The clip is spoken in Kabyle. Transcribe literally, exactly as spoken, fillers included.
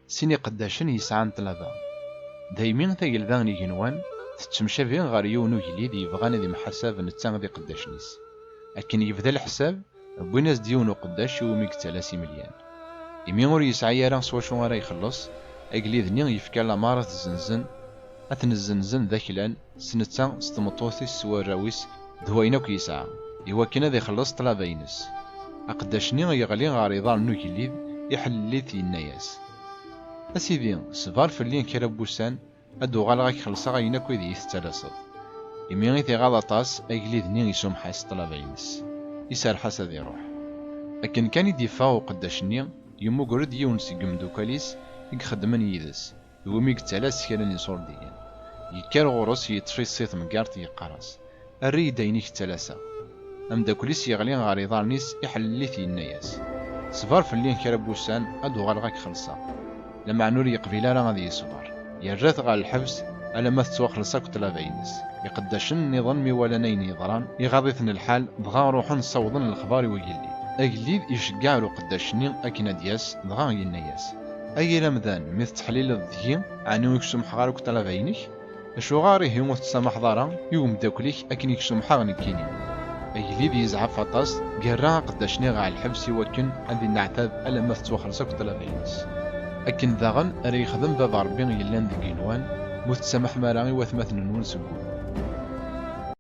Sin iqeddacen yesɛan ṭṭlaba. Daymi tagelda n igenwan tettemcabi ɣer yiwen ugellid yebɣan ad imḥasab netta d iqeddacen-is. Akken yebda leḥsab, wwin-as-d yiwen uqeddac iwumi yettalas imelyan. Imi ur yesɛi ara s wacu ara ixelleṣ, agellid-nni yefka lamer ad t-zzenzen, ad ten-zzenzen d aklal, s netta, s tmeṭṭut-is, s warraw-is, d wayen akk yesɛa, iwakken ad ixelleṣ ṭṭlaba-ines. Aqeddac-nni yeɣli ɣer iḍarren n ugellid, iḥellel-it, yenna-yas: "A Sidi, ṣber fell-i kra n wussan, ad d-uɣaleɣ ad k-xellṣeɣ ayen akk i d iyi-tettalaseḍ." Imi i t-iɣaḍ aṭas, agellid-nni isumḥ-as ṭṭlaba-ines, iserreḥ-as ad iruḥ. Akken kan i d-iffeɣ uqeddac-nni, yemmuger-d yiwen seg imeddukal-is i ixeddmen yid-s, d wumi yettalas kra n iṣurdiyen. Yekker ɣur-s, yeṭṭef-it si temgerḍt, yeqqar-as: "Err-iyi-d ayen i k-ttalaseɣ." Ameddakel-is yeɣli ɣer iḍarren-is, iḥellel-it, yenna-yas: "Ṣber fell-i kra n wussan, ad d-uɣaleɣ ad k-xellṣeɣ." Lameɛna ur yeqbil ara ad yesber. Yerra-t ɣer lḥebs alamma tettwaxelleṣ akk ṭṭlaba-ines. Iqeddacen nniḍen mi walan ayen yeḍran, iɣaḍ-iten lḥal, dɣa ruḥen ssawḍen lexbar i wagellid. Agellid iceggeɛ ar uqeddac-nni akken ad d-yas, dɣa yenna-yas: "Ay ilamdan, mi tetteḥlileḍ deg-i, ɛni ur k-sumḥeɣ ara akk ṭṭlaba-inek? Acuɣer ihi ur tessamaḥeḍ ara i umeddakel-ik akken i k-sumḥeɣ nekkini?" Agellid yezɛef aṭas, yerra aqeddac-nni ɣer lḥebs iwakken ad inneɛtab alamma tettwaxelleṣ akk ṭṭlaba-ines. Akken daɣen ara yexdem Baba Ṛebbi yellan deg igenwan, ma ur tessamaḥem ara i watmaten-nwen seg wul.